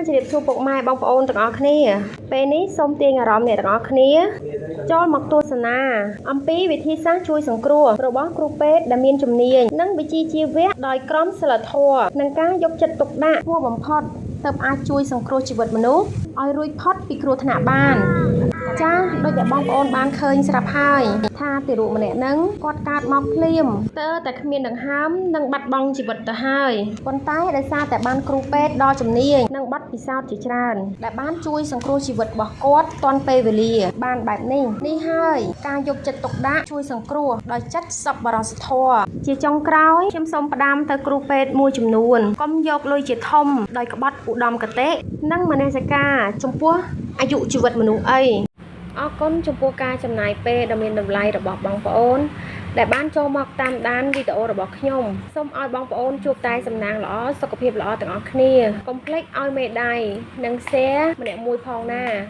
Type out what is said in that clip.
ជម្រាបសួរពុកម៉ែបងប្អូនទាំងអស់គ្នាពេលនេះសូមទាញអារម្មណ៍អ្នកទាំងអស់គ្នាចូលមកទស្សនាអំពីវិធីសាស្ត្រជួយសង្គ្រោះរបស់គ្រូពេទ្យដែលមានជំនាញនិងវិជ្ជាជីវៈដោយក្រមសីលធម៌និងការយកចិត្តទុកដាក់ខ្ពស់បំផុតទើបអាចជួយសង្គ្រោះជីវិតមនុស្សឲ្យរួចផុតពីគ្រោះថ្នាក់បានចាដូចដែលបងប្អូនបានឃើញស្រាប់ហើយថាទារកម្នាក់ហ្នឹងគាត់កើតមកភ្លាមទើតែគ្មានដង្ហើមនិងបាត់បង់ជីវិតទៅហើយប៉ុន្តែដោយសារតែបានគ្រូពេទ្យដ៏ជំនាញនិងបទពិសោធន៍ជាច្រើនដែលបានជួយសង្គ្រោះជីវិតរបស់គាត់ទាន់ពេលវេលាបានបែបនេះនេះហើយការយកចិត្តទុកដាក់ជួយសង្គ្រោះដោយចិត្តសប្បុរសធម៌ជាចុងក្រោយខ្ញុំសូមផ្ដាំទៅគ្រូពេទ្យមួយចំនួនកុំយកលុយជាធំដោយក្បត់ឧត្តមគតិនិងមនសិការចំពោះអាយុជីវិតមនុស្សអី អរគុណចំពោះការចំណាយពេលដ៏មានតម្លៃរបស់បងប្អូន ដែលបានចូលមកតាមដានវីដេអូរបស់ខ្ញុំសូមឲ្យបងប្អូនជួបតែសំណាងល្អសុខភាពល្អទាំងអស់គ្នាកុំភ្លេចឲ្យមេដៃនិង share ម្នាក់មួយផងណា។